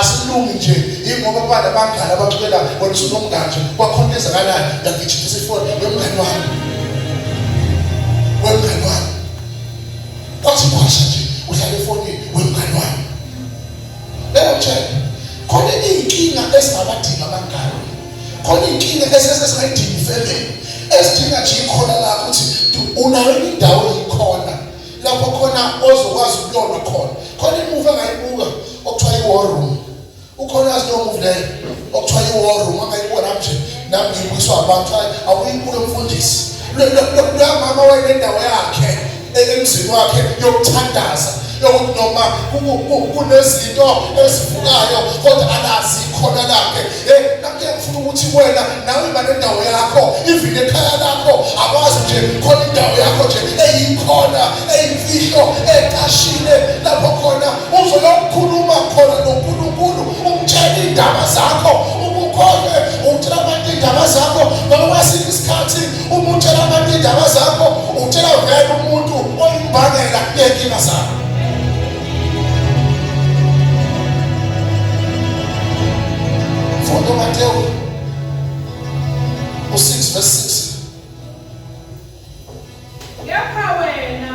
Asilungi nje ingoba kuba nabangani abaxolela wena usunomngani nje kwakhona ezakalani yagijimisa ifoni wemngani wami. Wemngani wami. Kwathi kwasha nje udlala efonini wemngani wami. Bengitshela khona iy'nkinga esingabadinga abangani. Khona iy'nkinga esesingayidinga ifamily. Esidinga nje ikhona lakho ukuthi unayo indawo ikhona lapho khona ozokwazi ukuyolwa khona. Khona imuvi engayibuka okuthiwa i-war room. Ukhona yazi leyo movie leyo okuthiwa i-war room angayibuka nami nje nami ngiyibukiswa abantu awuyibuke mfundisi. Loya mama wayenendawo yakhe emzini wakhe yokuthandaza yokuthi noma kunezinto ezivukayo kodwa alazi ikhona lakhe. Hey, nakhe ngifuna ukuthi wena nawe iba nendawo yakho even ekhaya lakho akwazi nje khona indawo yakho nje eyikhona eyimfihlo ecashile lapho khona uzoyokhuluma khona noNkulunkulu umtshele indaba zakho ukukhohlwe utshela abantu indaba zakho ngoba kwesinye isikhathi uma utshela abantu indaba zakho utshela vele umuntu oyimbangela yenkinga zakho. Funda uMateyu u-6 verse 6. Kepha wena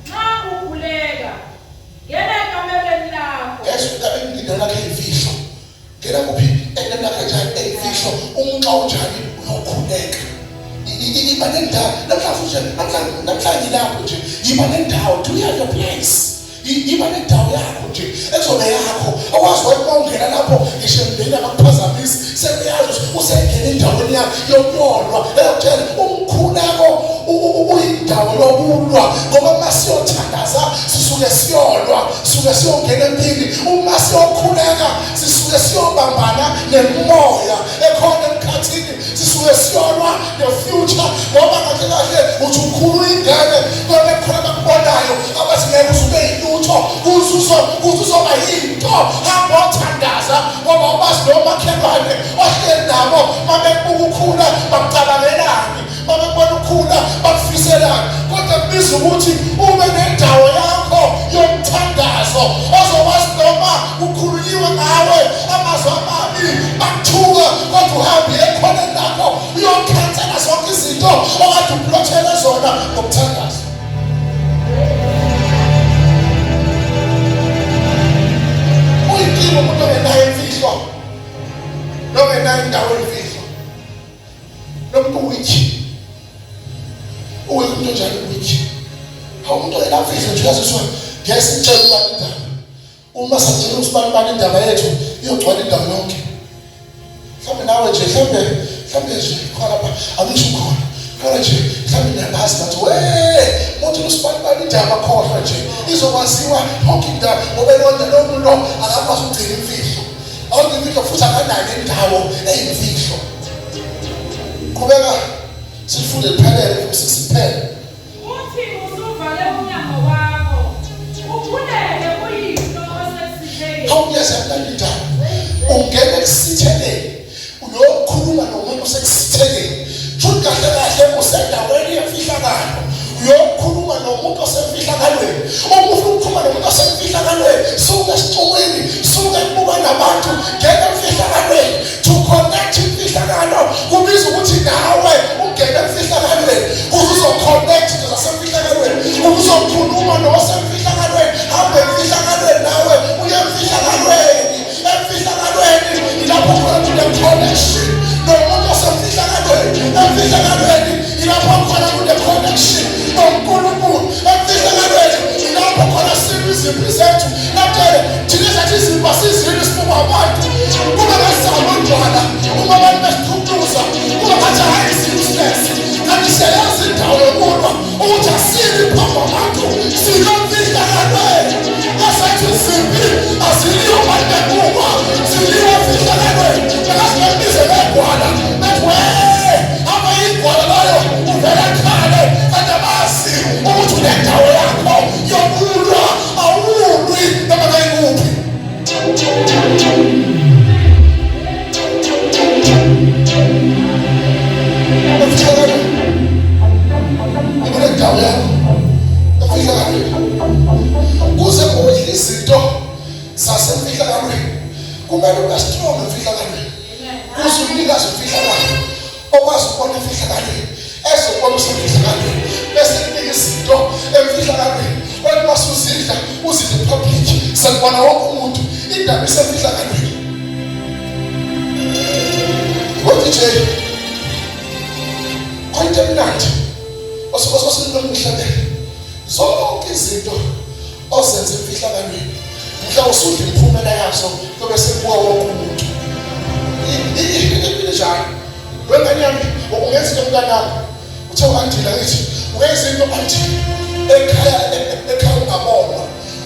nxa ukhuleka, ngena ekamereni lakho. Yesu indaba endaweni yakhe eyimfihlo. Ngena kuphi? Endaweni yakhe njani eyimfihlo? Umuntu xa unjani uyokhuleka. Iba nendawo namhlanje nje namhlanje namhlanje lapho nje yiba nendawo do you have your place? Yiba nendawo yakho nje ezobe yakho akwazi wathi uma ungena lapho ngisho emndeni abakuphazamisi sebeyazi ukuthi usengena endaweni yakho yokuyolwa eyokutshela umkhuleko uyindawo yokulwa ngoba uma siyothandaza sisuke siyolwa sisuke siyongena empini uma siyokhuleka sisuke siyobambana nemoya ekhona emkhathini sisuke siyolwa ne-future ngoba kahle kahle uthi ukhulu ingane kodwa kukhona abakubonayo abathi ngeke uze ube yilutho kuze uzoba yinto hamba othandaza ngoba ubazi nomakhelwane ohleli nabo babekubuka ukhula bakucabangelani babekubona ukhula bakufiselani kodwa kubiza ukuthi ube nendawo yakho yomthandazo ozokwazi noma kukhulunyiwe ngawe amazwi amabi bakuthuka kodwa uhambe ekhoneni lakho uyokhansela zonke izinto okade uplothele zona ngomthandazo. Uyinkinga umuntu ongenayo imfihlo nongenayo indawo yemfihlo. Lo muntu weak. Uweak umuntu onjani weak? Hawu umuntu ongenamfihlo nje uyaziswa ngeke simtshele ubani indaba. Uma satshela usibani bani indaba yethu iyogcwala indawo yonke. Mhlawumbe nawe nje mhlawumbe mhlawumbe nje khona lapha angisho khona. Khona nje mhlawumbe niyabazi bathi we umuntu usibani bani indaba khohlwa nje izokwaziwa yonke indawo ngoba lona lo muntu lo akakwazi ukugcina imfihlo. Awugcina imfihlo futhi akanayo nendawo eyimfihlo. Qhubeka sifunde liphelele siphele. Uthi usuvale umnyango wakho, ukhuleke kuyihlo osekusithekeni. Hawu ngiyazamnandi indaba. Ungena ekusitheleni uyokhuluma nomuntu osekusitheleni. Futhi kahle kahle usendaweni yemfihlakalo. Uyokhuluma nomuntu osemfihlakalweni. Uma ufuna ukukhuluma nomuntu osemfihlakalweni, suka esixukwini, suka ekubuka nabantu, ngena emfihlakalweni. To connect imfihlakalo kubiza ukuthi nawe ungene emfihlakalweni ukuze uzoconnect into zasemfihlakalweni, ukuze uzokhuluma nosemfihlakalweni, hambe emfihlakalweni nawe uye emfihlakalweni. Emfihlakalweni ilapho khona kune-connection nomuntu osemfihlakalweni. Emfihlakalweni ilapho khona kune-connection noNkulunkulu. Emfihlakalweni ilapho khona silwa izimpi zethu. Natshele thina Kumele ube strong emfihlakalweni. Kuze umnikazi wemfihlakalo okwazi ukubona emfihlakalweni ezobona usemfihlakalweni bese kunika izinto emfihlakalweni othi masuzidla uzidle public sekubona wonke umuntu indaba isemfihlakalweni. Kodwa nje khona into emnandi ososinomhlabeni zonke izinto ozenze emfihlakalweni mhla usudla imiphumela yazo kuyobe sekubuka wonke umuntu. Impilo njalo wengane yami, ungenza into mntanami, uthe u-andile angithi ungenza into anti ekhaya, ekhaya ungabonwa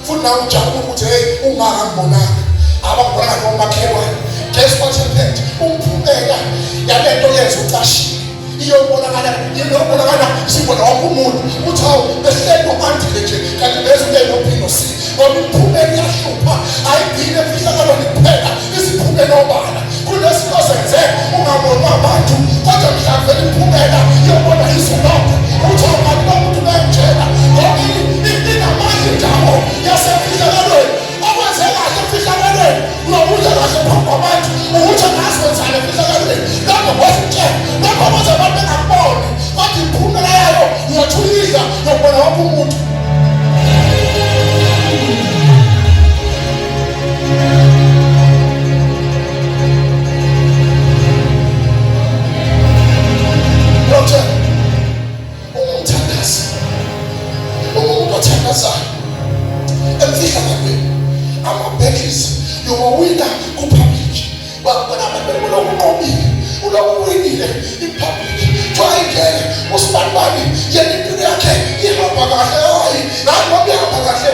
futhi nawe ujabule ukuthi hey, uma angibonanga abangibonanga nomakhelwane. Guess what happened? Umphumela yalento yenza ucashile iyobonakala, iyobonakala sibona wonke umuntu ukuthi hawu, behleli no-andile nje kanti bezuke no-B no-C, ngoba imiphumela iyahlupha, ayigcine emfihlakalweni kuphela, iziphumela obala. Kunezinto ozenze ungabonwa abantu, kodwa mhla kuvela imiphumela iyobona izwe lonke ukuthi hawu, kanti lo muntu benjena, ngoba inamandla indawo yasemfihlakalweni. Okwenze kahle emfihlakalweni uyokudla kahle phambi kwabantu, ukuthi angazi wenzani emfihlakalweni. Lapho wasitshela lapho kwenza abantu bengakuboni, kodwa imiphumela yayo uyothi uyidla yokubona wonke umuntu. Doctor, umthandazi, umuntu othandazayo emfihlakalweni, ama-battles uyowawina ku-public. Bakubona abantu bebona ukunqobile, uloku uwinile i-public, kuthiwa ayingeke usibanibani yena impilo yakhe ihamba kahle. Hayi hayi, ngoba ihamba kahle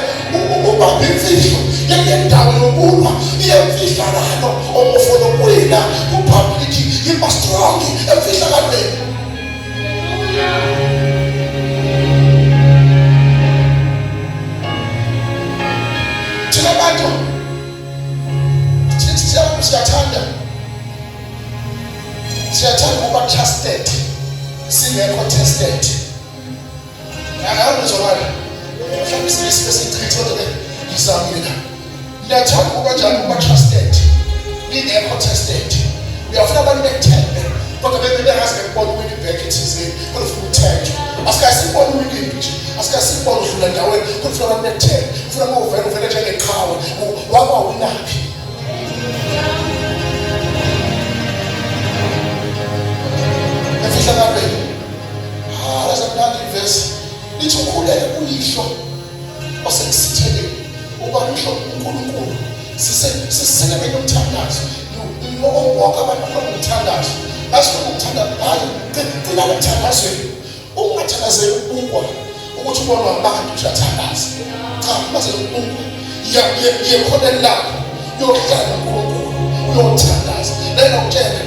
ubamba imfihlo yale ndawo yokulwa iyemfihlakalo. Uma ufuna ukuwina ku-public, yiba strong emfihlakalweni. Thina bantu siyathanda, siyathanda ukuba trusted singekho tested. Angizwakala mhlawumbe isibe sichithe, kodwa ke ngizamile la. Niyathanda ukuba njani ukuba trusted ningekho tested? Uyafuna abantu bekuthembe kodwa bebe bengazi bekubona uwina ibhek ethizeni, kodwa ufuna ukuthenjwa. Asikaye sikubona uwina impi nje, asikaye sikubona udlula endaweni, kodwa ufuna abantu bekuthembe. Ufuna uma uvele uvele njengeqhawe. Wakwawinaphi emfihlakalweni? Laze mnandi ivesi lithi ukhuleke kuyihlo osekusitheleni uba uyihlo uNkulunkulu. Sisekeleke umthandazo wonke abantu bafuna umthandazo, basifuna umthandazo. Hayi, qina emthandazweni, ungathandazeli ukubukwa ukuthi ubonwa abantu ukuthi uyathandaza. Cha, ungazeli ukubukwa, yekhoneni lakho uyohlala uNkulunkulu uyothandaza. Lena utshele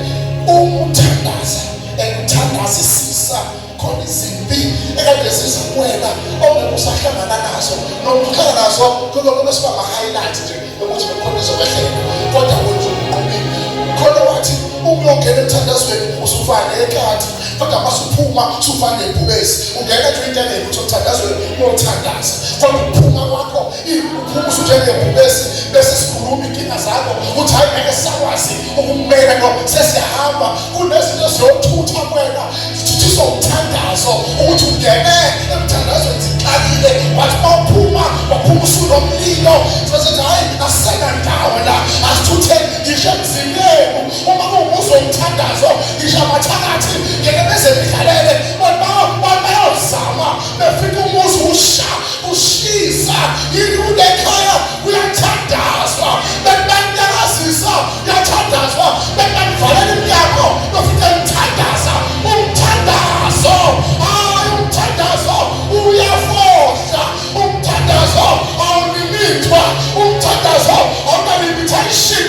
uma uthandaza and uthandazisisa khona izimpi ekade ziza kuwena ongeke usahlangana nazo, noma uhlangana nazo kuloko bese ama-highlight nje ukuthi bekhona izokwehlela, kodwa wena uzokunqobile. Khona wathi ukuyongena emthandazweni usufana nekati, kodwa masuphuma usufana nebhubesi. Ungena nje into engeke ukuthi umthandazweni uyothandaza, kodwa ukuphuma kwakho uphuma usunjengebhubesi, bese sikhuluma inkinga zakho uthi hayi, ngeke sisakwazi ukumela no sesiyahamba. Kunezinto eziyothutha kuwena zithuthiswa umthandazo, ukuthi ungene emthandazweni zixakile, wathi mawuphuma waphuma usunomlilo, sesithi hayi, asisenandawo la, asithutheni. Ngisho emzini yenu uma kuwumuzi womthandazo, ngisho abathakathi ngeke beze bidlalele bona, bayozama befika umuzi usha ushisa. Yini? Kunekhaya kuyathandazwa, bebanyakazisa kuyathandazwa, bebanivalela iminyango befike nithandaza umthandazo. Hayi, umthandazo uyafohla, umthandazo awunimithwa, umthandazo awuna-limitation.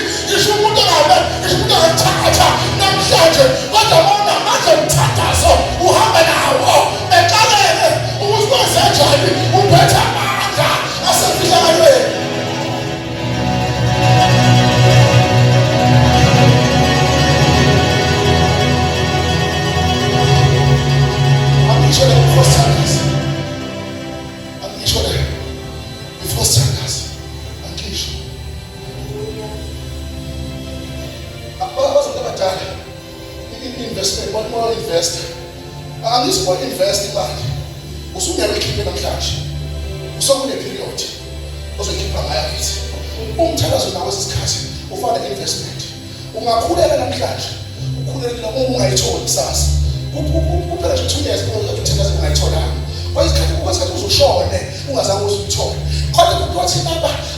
Investment, what more invest? Angithi ngo invest imali. Usungeke uyikhiphe namhlanje. Usokune period ozoyikhipha ngayo ngithi. Umthandazo nawo isikhathi ufana investment. Ungakhuleka namhlanje, ukhulekile uma ungayitholi kusasa. Kuphela nje 2 years uthandaze ungayitholanga. Kwesikhathi kwesikhathi uzushone ungazange uzuyithole. Kodwa kuthiwa thina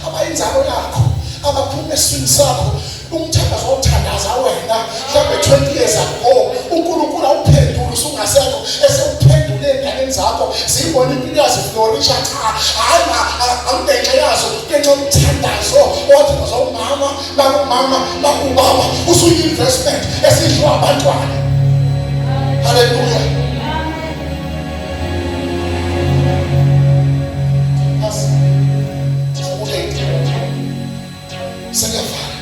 abayinzalo yakho abaphuma esiswini sakho umthandazo othandaza wena mhlawumbe 20 years ago uNkulunkulu awuphendule usungasekho esewuphendule enganeni zakho ziyibona impilo yazo iflorisha cha hayi angenxa yazo ngenxa yomthandazo owathandaza umama nakumama nakubaba usuyi-investment esidliwa abantwana. Haleluya. Sekuyavala.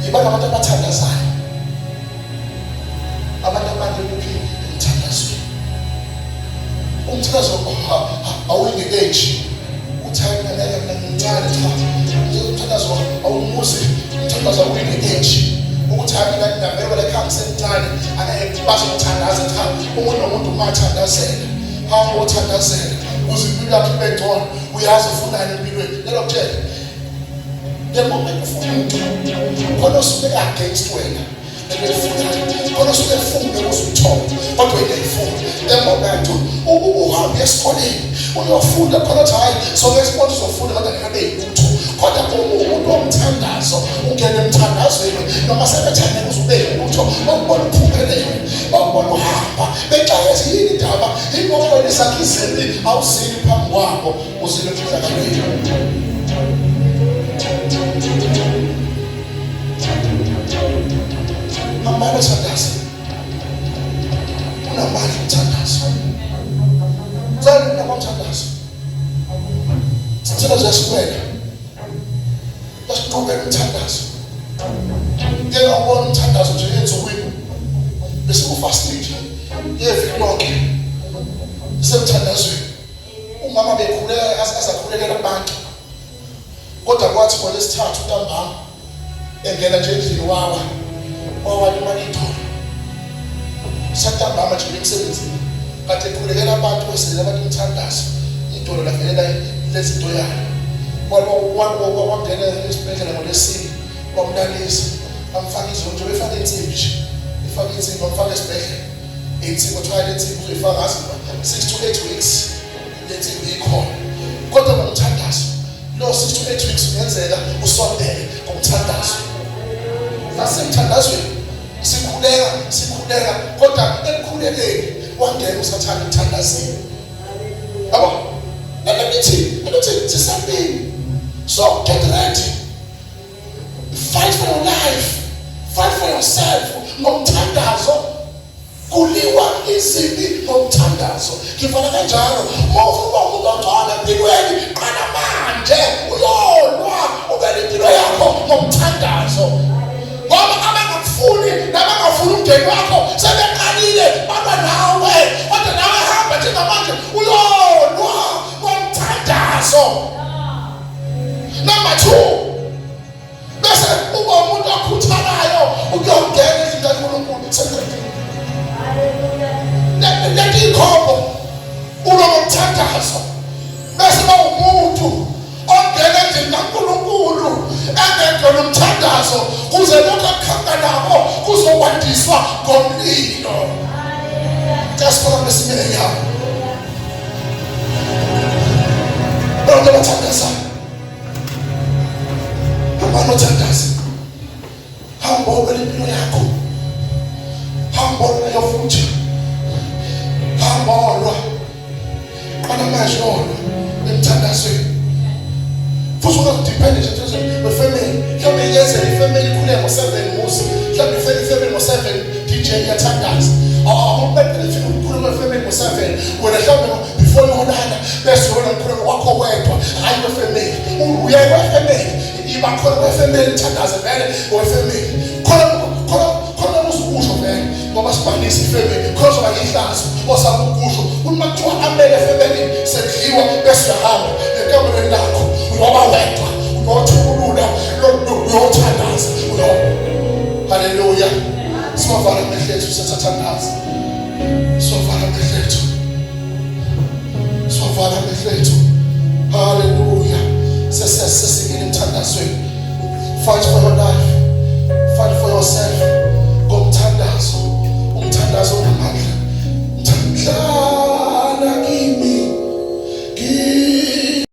Yiba nabantu abathandazayo. Abantu abanye kuphi emthandazweni. Umthandazo awuyi nge-age. Uthi hayi mina ngeke mina ngincane cha. Umthandazo awumuzi, umthandazo awuyi nge-age. Ukuthi hayi mina ngavele ekhaya ngisemncane angeke bazongithandaza cha. Umuntu nomuntu uma athandazela. Hamba othandazela ukuze impilo yakho ibe ngcono. Uyazi ufunani empilweni. Lelo kutshela. The moment ufuna into, khona osuke against wena. Khona osuke efuna ukuze uyithole, kodwa wena ayifuni. The moment uhambe esikoleni uyofunda khona uthi hayi so ngesikole uzofunda kodwa ngeke abe yilutho. Kodwa uma umuntu womthandazo ungena emthandazweni noma sebethandeka uze ube yilutho, bakubona uphumelele, bakubona uhamba, bexakezi yini indaba, yingoba wena isakhe izimpi awuzili phambi kwabo. Uzile emfihlakalweni. Hambani othandaza. Unamandla umthandazo. Cela unamthandazo. Sithandazo yasiwela. Yasiqhubeka umthandazo. Ngeke wabona umthandazo nje ensukwini. Bese kufasting nje. Yeviki lonke. Semthandazweni. Umama bekhuleka azakhulekela abantu. Kodwa kwathi ngolesithathu ntambama engena nje endlini wawa wawa limala idolo. Santambama nje emsebenzini kade ekhulekela abantu weselela abantu umthandazo idolo lavelela lezinto yalo. Wangena esibhedlela ngolesine wamlalisa bamfaka izonto befaka insimbi nje ifaka insimbi bamfaka esibhedlela. Insimbi kuthiwa le nsimbi uzoyifaka ngazi 6 to 8 weeks le nsimbi ikhona kodwa ngomthandazo lo 6 to 8 weeks kungenzeka usondele ngomthandazo. Sasemthandazweni sikhuleka sikhuleka kodwa ekukhulekeni wangena usathane emthandazweni. Yabo lento ithi lento ithi sisempini, so get ready, fight for your life, fight for yourself ngomthandazo. Kuliwa izimpi ngomthandazo. Ngivala kanjalo. Uma ufuna ukuba umuntu ongcono empilweni, qala manje uyolwa ube nempilo yakho ngomthandazo. Ngoba abangakufuni nabangafuni umndeni wakho sebeqalile balwa nawe, kodwa nawe hamba njengamanje uyolwa ngomthandazo. Number 2, bese uba umuntu okhuthalayo ukuyongena endlini kaNkulunkulu. Sekuqedile. Leti ikhombo ulo ngomthandazo bese ba umuntu ongena endlini kaNkulunkulu engekho nomthandazo kuze lokho akukhanga nako kuzokwandiswa ngomlilo. Kasibona besimele yawo. Abantu abathandazayo. Hamba nothandaza. Hamba olwela impilo yakho. Hamba olwela your future. Hamba olwa. Qala manje olwa emthandazweni. Futhi ungazidepende nje emthandazweni wefamily. Mhlawumbe iyenzeka ifamily ikhule ngo-7 musi. Mhlawumbe ifamily ngo-7 DJ iyathandaza. Awuqedele nje ukukhuluma efamily ngo-7. Wena mhlawumbe before uyolala bese wena umkhuleko wakho wedwa, hayi wefamily. Uye kwefamily, iba khona kwefamily, thandaze vele wefamily. Khona khona khona uzukusho vele ngoba sibhalisa ifamily, khona zoba ihlazo osakukusho. Uma kuthiwa amele efamily sekudliwa bese uyahamba ekamereni lakho uyoba wedwa uyothukulula uyothandaza uyo. Haleluya. Siyathandaza. Sovala amehlo ethu. Sovala amehlo ethu. Hallelujah.